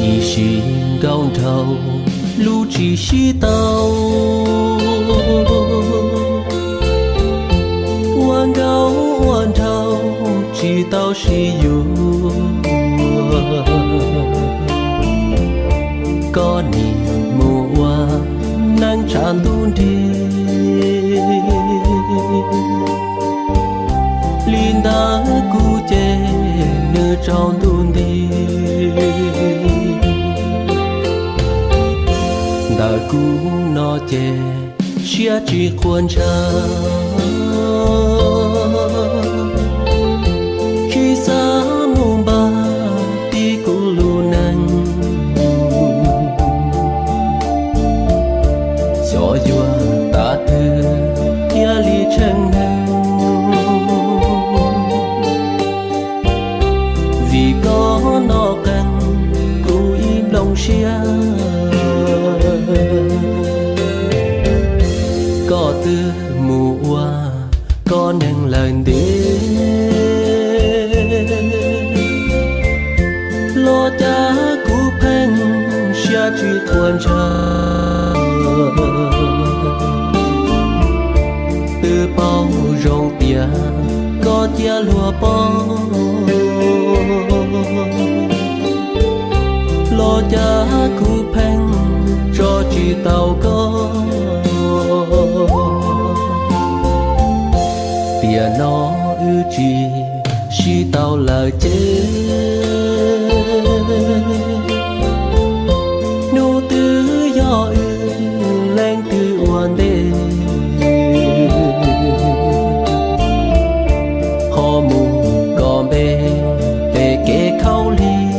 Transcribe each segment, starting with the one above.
Ib sim nkauj nraug lub tsis sib tau, ua nkauj ua nraug tsis tau sib yuav. Koj nim mus ua neej tshav ntuj nrig, li ntawd kuv ces nws tsaus ntuj nti. Ntawm kuv no ces siab tsis qhuas ntshaw, tsis xav mus npaj tiv kuv lub neej. Xyov yuav tav twg thiaj li tsheej neeg, vim koj noj qees kuv ib nplooj siab. Koj twb mus ua koj neeg lawm ntev, los cas kuv pheej siab tsis qhuas ntshaw. Twb paub zoo tias koj cia luag poob, los cas kuv pheej tso tsis tau koj. Tiam no wb tsis sib tau lawm ces, hnub twg yog wb leej twg ua ntej, ho mus kom npe pem kev khaub lig.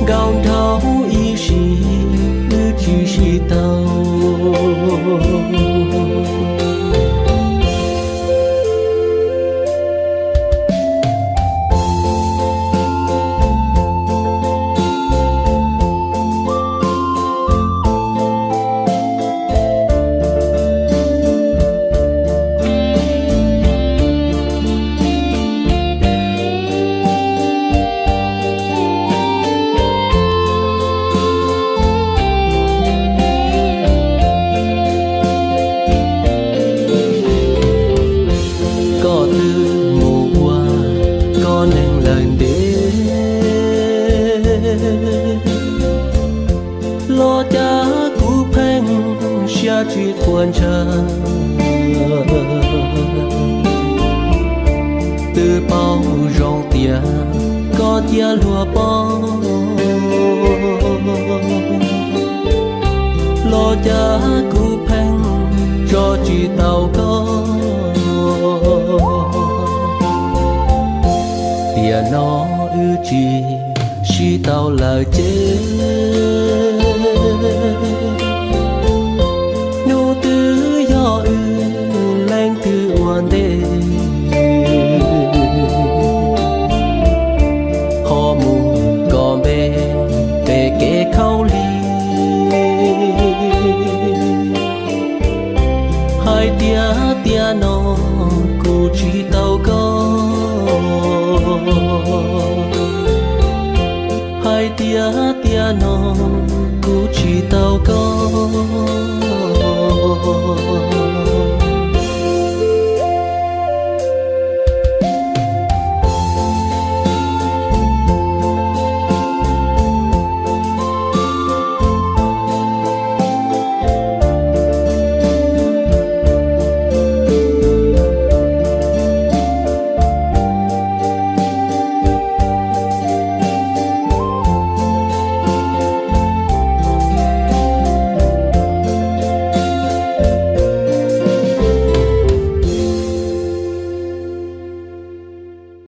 Nkauj nraug ib sim wb tsis sib tau. Koj twb mus ua koj neeg lawm ntev, los cas kuv pheej siab tsis qhuas ntshaw. Twb paub zoo tias koj cia luag poob, los cas kuv pheej tso tsis tau koj. Tiam no wb tsis sib tau lawm ces,